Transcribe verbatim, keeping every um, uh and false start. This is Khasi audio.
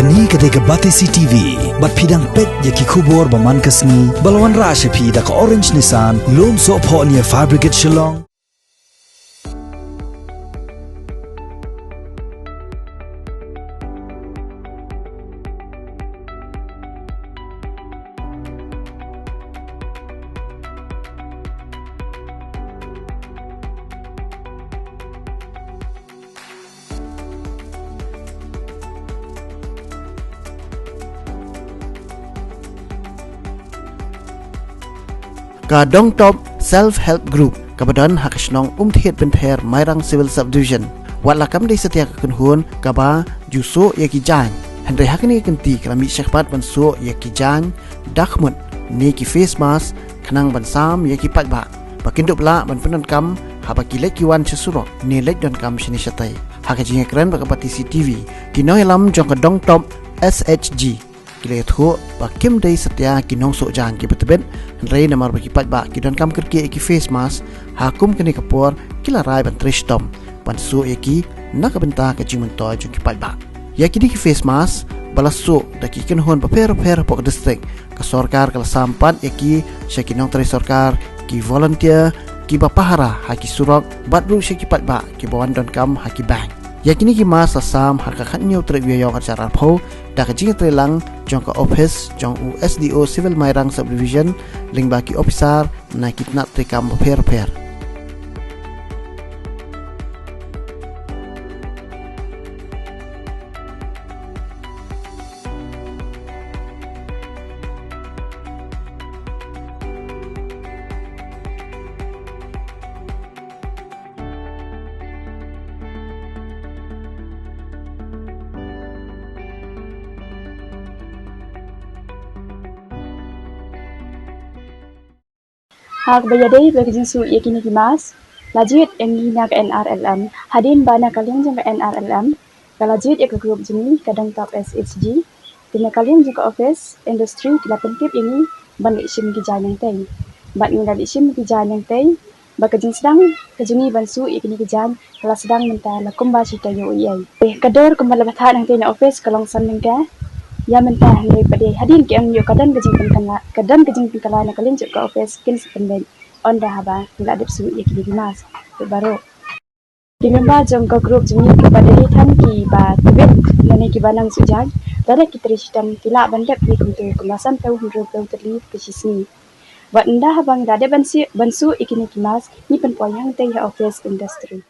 Kane ka dei ka Batesi T V, bad phi dang peit ïa ki khubor ba man ka sngi, ba la wanrah sha phi da ka Orange Nissan, Lumsohphoh near Fire Brigade Shillong. Ka Dongtop Self Help Group kaba don ha ka shnong Umthied Bynther, Mairang Civil Subdivision, wat la kam dei satia ka kynhun kaba ju suh ïa ki jaiñ, hynrei ha kane ka kynti ka la mih shakhmat ban suh ïa ki jaiñ dakhmut ne ki face mask khnang ban sam ïa ki paidbah ba kin dup lah ban pyndonkam haba ki leit ki wan sha surok ne leit donkam shane shatei. Ha ka jingïakren bad ka Batesi T V, ki nongïalam jong ka Dongtop S H G ki la ïathuh ba kim dei satia ki nongsuh jaiñ kiba tbit, hynrei namar ba ki paidbah ki donkam kyrkieh ïa ki face mask ha kum kane ka por, ki la rai ban trei shitom ban suh ïa ki na ka bynta ka jingmyntoi jong ki paidbah. Ïa kine ki face mask ba la suh da ki kynhun bapher bapher hapoh ka district, ka sorkar ka la sam pat ïa ki sha ki nongtrei sorkar, ki volunteer, kiba pahara ha ki surok, bad ruh sha ki paidbah kiba wan donkam ha ki bank. Ïa kine ki mask la sam ha ka khathynñiew tarik u Ïaïong arhajar arphew da ka jingïatreilang jong ka ophis jong u S D O Civil Mairang Subdivision lyngba ki ophisar na ki tnat treikam bapher bapher. Ha kaba ïadei bad ka jingsuh ïa kine ki mask, la jied ïa ngi na ka N R L M. Hadien ba na ka liang jong ka N R L M ka la jied ïa ka group jong ngi ka Dongtop S H G, te na ka liang jong ka office industry ki la pyntip ïa ngi ban leit shim ki jaiñ nangtei. Bad ngi la leit shim ki jaiñ nangtei, bad ka jingsdang ka jong ngi ban suh ïa kine ki jaiñ ka la sdang mynta la kumba shi taïew eiei. Eh, ka dor kumba la batai nangtei na office ka long san tyngka ïa mynta, hynrei pat hadien ki ong ïoh ka don ka jingpynkylla, ka don ka jingpynkylla na ka liang jong ka office kin sa pynbeit ynda haba ngi la dep suh ïa kine ki mask. Te baroh ki member jong ka group jong ngi kiba dei tang kiba tbit lane kiba nang suh jaiñ, lada ki trei shitom ki lah ban dep ïa kumto kumba san phew hynriew phew tylli ka shi sngi. Bad ynda haba ngi la dep ban suh, ban suh ïa kine ki mask, ngi pynpoi hangtei ha office industry.